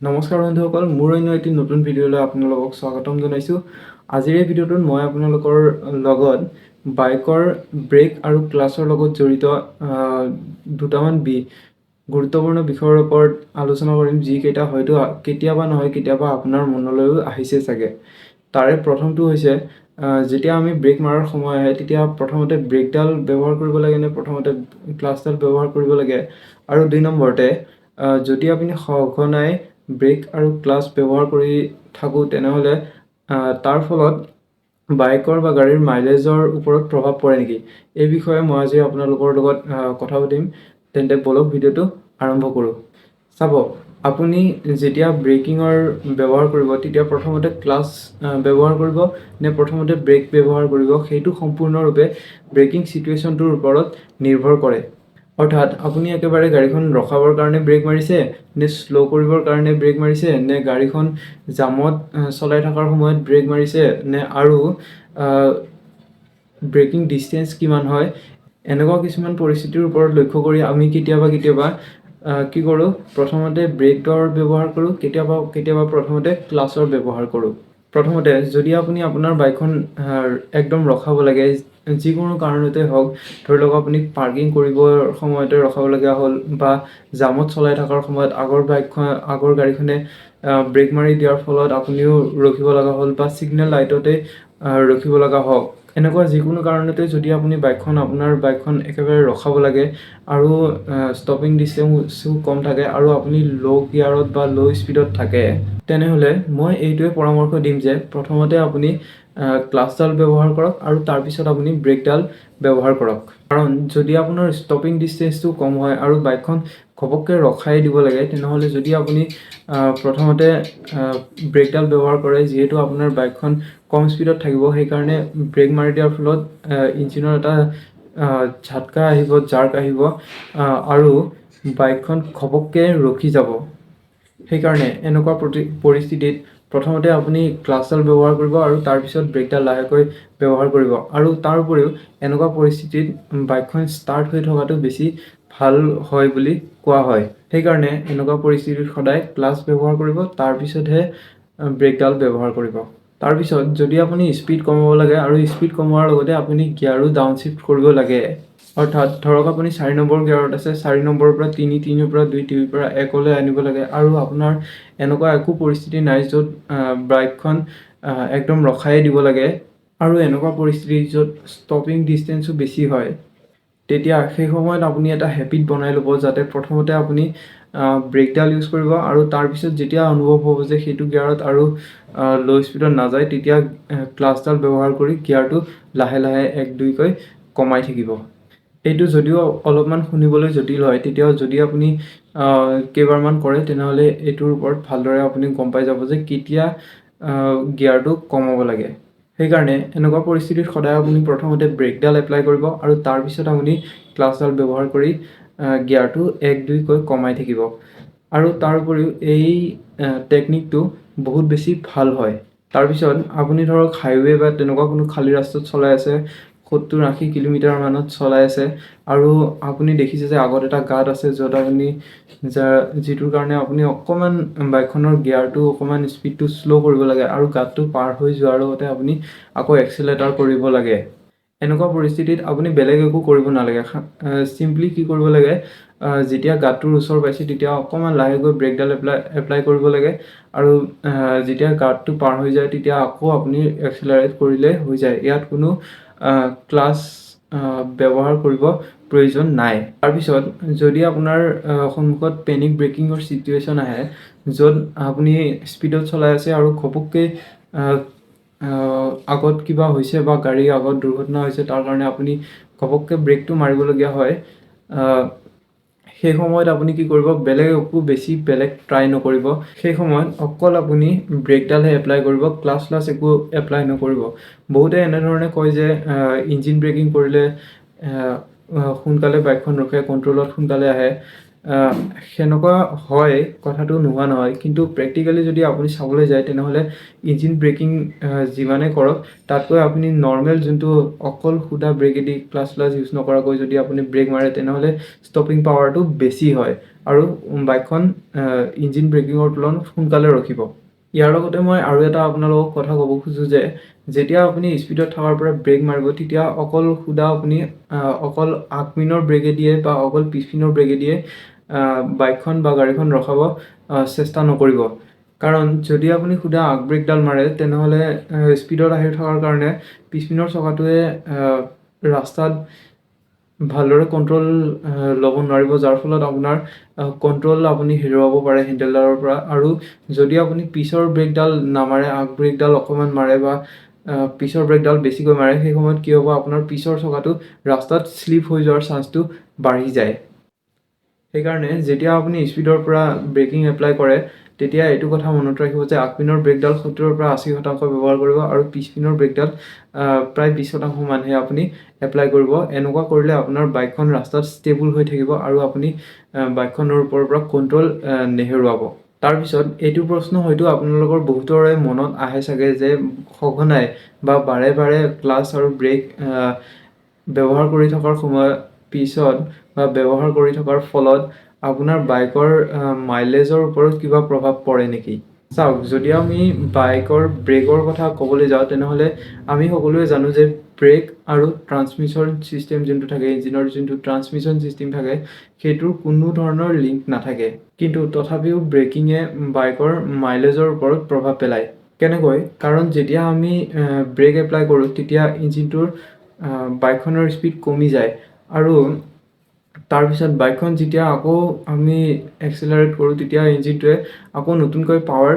নমস্কাৰ বন্ধুসকল, মোৰ অন্য এটি নতুন ভিডিঅ'লৈ আপোনালোকক স্বাগতম জনাইছোঁ। আজিৰ এই ভিডিঅ'টোত মই আপোনালোকৰ লগত বাইকৰ ব্ৰেক আৰু ক্লাছৰ লগত জড়িত দুটামান গুৰুত্বপূৰ্ণ বিষয়ৰ ওপৰত আলোচনা কৰিম, যিকেইটা হয়তো কেতিয়াবা নহয় কেতিয়াবা আপোনাৰ মনলৈও আহিছে চাগে। তাৰে প্ৰথমটো হৈছে, যেতিয়া আমি ব্ৰেক মাৰাৰ সময় আহে, তেতিয়া প্ৰথমতে ব্ৰেকডাল ব্যৱহাৰ কৰিব লাগে নে প্ৰথমতে ক্লাছডাল ব্যৱহাৰ কৰিব লাগে? আৰু 2 নম্বৰতে, যদি আপুনি সঘনাই ব্ৰেক আৰু ক্লাছ ব্যৱহাৰ কৰি থাকোঁ, তেনেহ'লে তাৰ ফলত বাইকৰ বা গাড়ীৰ মাইলেজৰ ওপৰত প্ৰভাৱ পৰে নেকি? এই বিষয়ে মই আজি আপোনালোকৰ লগত কথা পাতিম। তেন্তে ব'লক, ভিডিঅ'টো আৰম্ভ কৰোঁ। চাব, আপুনি যেতিয়া ব্ৰেকিঙৰ ব্যৱহাৰ কৰিব, তেতিয়া প্ৰথমতে ক্লাছ ব্যৱহাৰ কৰিব নে প্ৰথমতে ব্ৰেক ব্যৱহাৰ কৰিব, সেইটো সম্পূৰ্ণৰূপে ব্ৰেকিং চিটুৱেশ্যনটোৰ ওপৰত নিৰ্ভৰ কৰে। অৰ্থাৎ আপুনি একেবাৰে গাড়ীখন ৰখাবৰ কাৰণে ব্ৰেক মাৰিছে নে শ্ল' কৰিবৰ কাৰণে ব্ৰেক মাৰিছে, নে গাড়ীখন জামত চলাই থকাৰ সময়ত ব্ৰেক মাৰিছে, নে আৰু ব্ৰেকিং ডিষ্টেঞ্চ কিমান হয়, এনেকুৱা কিছুমান পৰিস্থিতিৰ ওপৰত লক্ষ্য কৰি আমি কেতিয়াবা কেতিয়াবা কি কৰোঁ, প্ৰথমতে ব্ৰেকৰ ব্যৱহাৰ কৰোঁ, কেতিয়াবা কেতিয়াবা প্ৰথমতে ক্লাছৰ ব্যৱহাৰ কৰোঁ। প্ৰথমতে যদি আপুনি আপোনাৰ বাইকখন একদম ৰখাব লাগে, যিকোনো কাৰণতে হওক, ধৰি লওক আপুনি পাৰ্কিং কৰিবৰ সময়তে ৰখাবলগীয়া হ'ল বা জামত চলাই থকাৰ সময়ত আগৰ গাড়ীখনে ব্ৰেক মাৰি দিয়াৰ ফলত আপুনিও ৰখিব লগা হ'ল বা ছিগনেল লাইটতে ৰখিব লগা হওক, এনেকুৱা যিকোনো কাৰণতে যদি আপুনি আপোনাৰ বাইকখন একেবাৰে ৰখাব লাগে আৰু ষ্টপিং ডিষ্টেঞ্চো কম থাকে আৰু আপুনি ল' গিয়াৰত বা ল' স্পীডত থাকে, তেনেহ'লে মই এইটোৱে পৰামৰ্শ দিম যে প্ৰথমতে আপুনি ক্লাছডাল ব্যৱহাৰ কৰক আৰু তাৰপিছত আপুনি ব্ৰেকডাল ব্যৱহাৰ কৰক। কাৰণ যদি আপোনাৰ ষ্টপিং ডিষ্টেঞ্চটো কম হয় আৰু বাইকখন ঘপককৈ ৰখাই দিব লাগে, তেনেহ'লে যদি আপুনি প্ৰথমতে ব্ৰেকডাল ব্যৱহাৰ কৰে, যিহেতু আপোনাৰ বাইকখন কম স্পীডত থাকিব, সেইকাৰণে ব্ৰেক মাৰি দিয়াৰ ফলত ইঞ্জিনৰ এটা ঝাটকা আহিব, জাৰ্ক আহিব আৰু বাইকখন ঘপককৈ ৰখি যাব। সেইকাৰণে এনেকুৱা পৰিস্থিতিত প্ৰথমতে আপুনি ক্লাছডাল ব্যৱহাৰ কৰিব আৰু তাৰপিছত ব্ৰেকডাল লাহেকৈ ব্যৱহাৰ কৰিব। আৰু তাৰ উপৰিও এনেকুৱা পৰিস্থিতিত বাইকখন ষ্টাৰ্ট হৈ থকাটো বেছি ভাল হয় বুলি কোৱা হয়। সেইকাৰণে এনেকুৱা পৰিস্থিতিত সদায় ক্লাছ ব্যৱহাৰ কৰিব, তাৰপিছতহে ব্ৰেকডাল ব্যৱহাৰ কৰিব। তাৰপিছত যদি আপুনি স্পীড কমাব লাগে আৰু স্পীড কমোৱাৰ লগতে আপুনি গিয়াৰো ডাউন শ্বিফ্ট কৰিব লাগে, অৰ্থাৎ ধৰক আপুনি 4 নম্বৰ গিয়াৰত আছে, 4 নম্বৰৰ পৰা 3, 3ৰ পৰা 2, 2ৰ পৰা 1লৈ আনিব লাগে আৰু আপোনাৰ এনেকুৱা একো পৰিস্থিতি নাই য'ত বাইকখন একদম ৰখাই দিব লাগে আৰু এনেকুৱা পৰিস্থিতি য'ত ষ্টপিং ডিষ্টেঞ্চো বেছি হয়, তেতিয়া সেই সময়ত আপুনি এটা হেবিট বনাই ল'ব যাতে প্ৰথমতে আপুনি ব্ৰেকডাল ইউজ কৰিব আৰু তাৰপিছত যেতিয়া অনুভৱ হ'ব যে সেইটো গিয়াৰত আৰু ল' স্পীডত নাযায়, তেতিয়া ক্লাছডাল ব্যৱহাৰ কৰি গিয়াৰটো লাহে লাহে এক দুইকৈ কমাই থাকিব। এইটো যদিও অলপমান শুনিবলৈ জটিল হয়, তেতিয়াও যদি আপুনি কেইবাৰমান কৰে, তেনেহ'লে এইটোৰ ওপৰত ভালদৰে আপুনি গম পাই যাব যে কেতিয়া গিয়াৰটো কমাব লাগে। সেইকাৰণে এনেকুৱা পৰিস্থিতিত সদায় আপুনি প্ৰথমতে ব্ৰেকডাল এপ্লাই কৰিব আৰু তাৰপিছত আপুনি ক্লাছডাল ব্যৱহাৰ কৰি গিয়াৰটো এক দুইকৈ কমাই থাকিব। আৰু তাৰ উপৰিও এই টেকনিকটো বহুত বেছি ভাল হয়। তাৰপিছত আপুনি ধৰক হাইৱে বা তেনেকুৱা কোনো খালী ৰাস্তাত চলাই আছে, 70-80 কিলোমিটাৰ মানত চলাই আছে আৰু আপুনি দেখিছে যে আগত এটা গাঁত আছে, য'ত আপুনি যিটোৰ কাৰণে আপুনি অকণমান বাইকখনৰ গিয়াৰটো অকণমান স্পীডটো শ্ল' কৰিব লাগে আৰু গাঁতটো পাৰ হৈ যোৱাৰ লগতে আপুনি আকৌ এক্সেলেটাৰ কৰিব লাগে। এনেকুৱা পৰিস্থিতিত আপুনি বেলেগ একো কৰিব নালাগে। চিম্পলি কি কৰিব লাগে, যেতিয়া গাঁতটোৰ ওচৰ পাইছে, তেতিয়া অকণমান লাহেকৈ ব্ৰেকডাল এপ্লাই এপ্লাই কৰিব লাগে আৰু যেতিয়া গাঁতটো পাৰ হৈ যায়, তেতিয়া আকৌ আপুনি এক্সেলাৰেট কৰিলে হৈ যায়। ইয়াত কোনো ক্লাছ ব্যৱহাৰ কৰিব প্ৰয়োজন নাই। তাৰপিছত যদি আপোনাৰ সন্মুখত পেনিক ব্ৰেকিঙৰ চিটুৱেশ্যন আহে, য'ত আপুনি স্পীডত চলাই আছে আৰু ঘপককৈ আগত কিবা হৈছে বা গাড়ীৰ আগত দুৰ্ঘটনা হৈছে, তাৰ কাৰণে আপুনি ঘপককৈ ব্ৰেকটো মাৰিবলগীয়া হয়, সেই সময়ত আপুনি কি কৰিব? বেলেগ একো বেছি বেলেগ ট্ৰাই নকৰিব। সেই সময়ত অকল আপুনি ব্ৰেকডালহে এপ্লাই কৰিব, ক্লাছ শ্লাছ একো এপ্লাই নকৰিব। বহুতে এনেধৰণে কয় যে ইঞ্জিন ব্ৰেকিং কৰিলে সোনকালে বাইকখন ৰখে, কণ্ট্ৰলত সোনকালে আহে। সেনেকুৱা হয়, কথাটো নোহোৱা নহয়, কিন্তু প্ৰেক্টিকেলি যদি আপুনি চাবলৈ যায় তেনেহ'লে ইঞ্জিন ব্ৰেকিং যিমানে কৰক, তাতকৈ আপুনি নৰ্মেল যোনটো অকল সুদা ব্ৰেকেদি ক্লাছ ক্লাছ ইউজ নকৰাকৈ যদি আপুনি ব্ৰেক মাৰে, তেনেহ'লে ষ্টপিং পাৱাৰটো বেছি হয় আৰু বাইকখন ইঞ্জিন ব্ৰেকিঙৰ তুলনাত সোনকালে ৰখিব। ইয়াৰ লগতে মই আৰু এটা আপোনালোকক কথা ক'ব খোজোঁ যে যেতিয়া আপুনি স্পীডত থকাৰ পৰা ব্ৰেক মাৰিব, তেতিয়া অকল সুদা আপুনি অকল আগপিনৰ ব্ৰেকেদিয়ে বা অকল পিছপিনৰ ব্ৰেকেদিয়ে বাইকখন বা গাড়ীখন ৰখাব চেষ্টা নকৰিব। কাৰণ যদি আপুনি সুদা আগ ব্ৰেকডাল মাৰে, তেনেহ'লে স্পীডত আহি থকাৰ কাৰণে পিছপিনৰ চকাটোৱে ৰাস্তাত ভালদৰে কণ্ট্ৰল ল'ব নোৱাৰিব, যাৰ ফলত আপোনাৰ কণ্ট্ৰল আপুনি হেৰুৱাব পাৰে হেণ্ডেলডালৰ পৰা। আৰু যদি আপুনি পিছৰ ব্ৰেকডাল নামাৰে, আগ ব্ৰেকডাল অকণমান মাৰে বা পিছৰ ব্ৰেকডাল বেছিকৈ মাৰে, সেই সময়ত কি হ'ব? আপোনাৰ পিছৰ চকাটো ৰাস্তাত শ্লিপ হৈ যোৱাৰ চান্সটো বাঢ়ি যায়। সেইকাৰণে যেতিয়া আপুনি স্পীডৰ পৰা ব্ৰেকিং এপ্লাই কৰে, তেতিয়া এইটো কথা মনত ৰাখিব যে আগপিনৰ ব্ৰেকডাল 70ৰ পৰা 80% ব্যৱহাৰ কৰিব আৰু পিছপিনৰ ব্ৰেকডাল প্ৰায় 20% মানহে আপুনি এপ্লাই কৰিব। এনেকুৱা কৰিলে আপোনাৰ বাইকখন ৰাস্তাত ষ্টেবল হৈ থাকিব আৰু আপুনি বাইকখনৰ ওপৰৰ পৰা কণ্ট্ৰল নেহেৰুৱাব। তাৰপিছত এইটো প্ৰশ্ন হয়তো আপোনালোকৰ বহুতৰে মনত আহে চাগে যে সঘনাই বা বাৰে বাৰে ক্লাছ আৰু ব্ৰেক ব্যৱহাৰ কৰি থকাৰ সময়ত পিছত বা ব্যৱহাৰ কৰি থকাৰ ফলত আপোনাৰ বাইকৰ মাইলেজৰ ওপৰত কিবা প্ৰভাৱ পৰে নেকি? চাওক, যদি আমি বাইকৰ ব্ৰেকৰ কথা ক'বলৈ যাওঁ, তেনেহ'লে আমি সকলোৱে জানো যে ব্ৰেক আৰু ট্ৰান্সমিশ্যন ছিষ্টেম যোনটো থাকে, ইঞ্জিনৰ যোনটো ট্ৰান্সমিশ্যন ছিষ্টেম থাকে, সেইটোৰ কোনো ধৰণৰ লিংক নাথাকে। কিন্তু তথাপিও ব্ৰেকিঙে বাইকৰ মাইলেজৰ ওপৰত প্ৰভাৱ পেলায়। কেনেকৈ? কাৰণ যেতিয়া আমি ব্ৰেক এপ্লাই কৰোঁ, তেতিয়া ইঞ্জিনটোৰ বাইকখনৰ স্পীড কমি যায় আৰু তাৰপিছত বাইকখন যেতিয়া আকৌ আমি এক্সেলাৰেট কৰোঁ, তেতিয়া ইঞ্জিনটোৱে আকৌ নতুনকৈ পাৱাৰ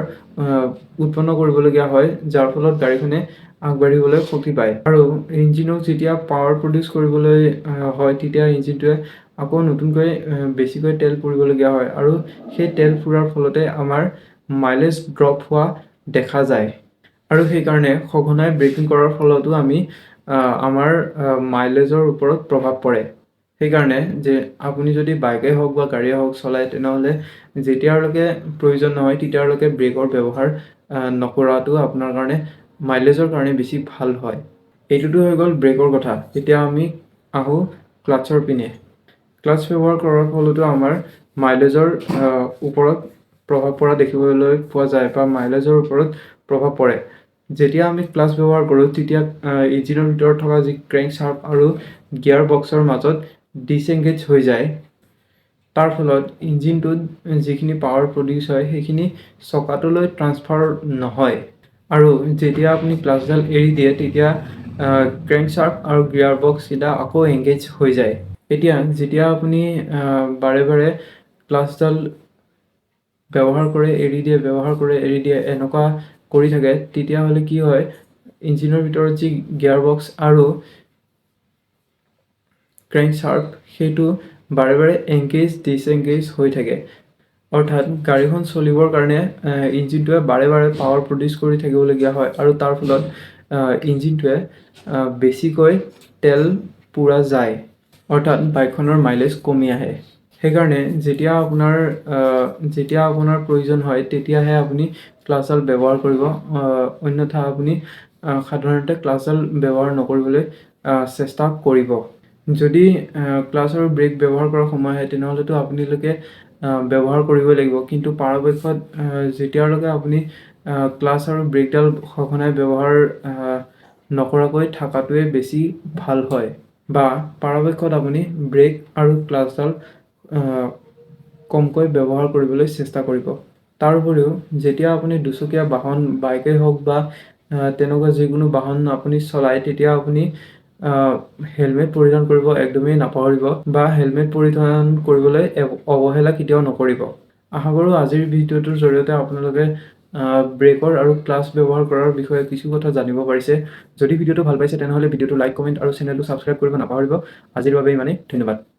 উৎপন্ন কৰিবলগীয়া হয়, যাৰ ফলত গাড়ীখনে আগবাঢ়িবলৈ শক্তি পায়। আৰু ইঞ্জিনক যেতিয়া পাৱাৰ প্ৰডিউচ কৰিবলৈ হয়, তেতিয়া ইঞ্জিনটোৱে আকৌ নতুনকৈ বেছিকৈ তেল পুৰিবলগীয়া হয় আৰু সেই তেল পুৰাৰ ফলতে আমাৰ মাইলেজ ড্ৰপ হোৱা দেখা যায়। আৰু সেইকাৰণে সঘনাই ব্ৰেকিং কৰাৰ ফলতো আমি আমাৰ মাইলেজৰ ওপৰত প্ৰভাৱ পৰে। সেইকাৰণে যে আপুনি যদি বাইকেই হওক বা গাড়ীয়ে হওক চলায়, তেনেহ'লে যেতিয়ালৈকে প্ৰয়োজন নহয় তেতিয়ালৈকে ব্ৰেকৰ ব্যৱহাৰ নকৰাটো আপোনাৰ কাৰণে মাইলেজৰ কাৰণে বেছি ভাল হয়। এইটোতো হৈ গ'ল ব্ৰেকৰ কথা। এতিয়া আমি আহোঁ ক্লাটছৰ পিনে। ক্লাটছ ব্যৱহাৰ কৰাৰ ফলতো আমাৰ মাইলেজৰ ওপৰত প্ৰভাৱ পৰা দেখিবলৈ পোৱা যায় বা মাইলেজৰ ওপৰত প্ৰভাৱ পৰে। যেতিয়া আমি ক্লাচ ব্যৱহাৰ কৰোঁ, তেতিয়া ইঞ্জিনৰ ভিতৰত থকা যি ক্ৰেংক শ্বাফ্ট আৰু গিয়াৰ বক্সৰ মাজত ডিচএংগেজ হৈ যায়। তাৰ ফলত ইঞ্জিনটোত যিখিনি পাৱাৰ প্ৰডিউচ হয়, সেইখিনি চকাটোলৈ ট্ৰান্সফাৰ নহয়। আৰু যেতিয়া আপুনি ক্লাচডাল এৰি দিয়ে, তেতিয়া ক্ৰেংক শ্বাফ্ট আৰু গিয়াৰ বক্সকেইটা আকৌ এংগেজ হৈ যায়। এতিয়া যেতিয়া আপুনি বাৰে বাৰে ক্লাচডাল ব্যৱহাৰ কৰে, এৰি দিয়ে, ব্যৱহাৰ কৰে, এৰি দিয়ে, এনেকুৱা কৰি থাকে, তেতিয়াহ'লে কি হয়? ইঞ্জিনৰ ভিতৰত যি গিয়াৰ বক্স আৰু ক্ৰেংক শ্বাফ্ট, সেইটো বাৰে বাৰে এংগেজ ডিচএংগেজ হৈ থাকে। অৰ্থাৎ গাড়ীখন চলিবৰ কাৰণে ইঞ্জিনটোৱে বাৰে বাৰে পাৱাৰ প্ৰডিউচ কৰি থাকিবলগীয়া হয় আৰু তাৰ ফলত ইঞ্জিনটোৱে বেছিকৈ তেল পোৰা যায়, অৰ্থাৎ বাইকখনৰ মাইলেজ কমি আহে। সেইকাৰণে যেতিয়া আপোনাৰ প্ৰয়োজন হয়, তেতিয়াহে আপুনি ক্লাচডাল ব্যৱহাৰ কৰিব। অন্যথা আপুনি সাধাৰণতে ক্লাচডাল ব্যৱহাৰ নকৰিবলৈ চেষ্টা কৰিব। যদি ক্লাচ আৰু ব্ৰেক ব্যৱহাৰ কৰাৰ সময় আহে, তেনেহ'লেতো আপোনালোকে ব্যৱহাৰ কৰিবই লাগিব। কিন্তু পৰাপক্ষত যেতিয়ালৈকে আপুনি ক্লাচ আৰু ব্ৰেকডাল সঘনাই ব্যৱহাৰ নকৰাকৈ থকাটোৱে বেছি ভাল হয় বা পৰাপক্ষত আপুনি ব্ৰেক আৰু ক্লাচডাল কমকৈ ব্যৱহাৰ কৰিবলৈ চেষ্টা কৰিব। তাৰ উপৰিও যেতিয়া আপুনি দুচকীয়া বাহন, বাইকেই হওক বা তেনেকুৱা যিকোনো বাহন আপুনি চলায়, তেতিয়া আপুনি হেলমেট পৰিধান কৰিব একদমেই নাপাহৰিব বা হেলমেট পৰিধান কৰিবলৈ অৱহেলা কেতিয়াও নকৰিব। আশা কৰোঁ আজিৰ ভিডিঅ'টোৰ জৰিয়তে আপোনালোকে ব্ৰেকৰ আৰু ক্লাচ ব্যৱহাৰ কৰাৰ বিষয়ে কিছু কথা জানিব পাৰিছে। যদি ভিডিঅ'টো ভাল পাইছে, তেনেহ'লে ভিডিঅ'টো লাইক, কমেণ্ট আৰু চেনেলটো ছাবস্ক্ৰাইব কৰিব নাপাহৰিব। আজিৰ বাবে ইমানেই। ধন্যবাদ।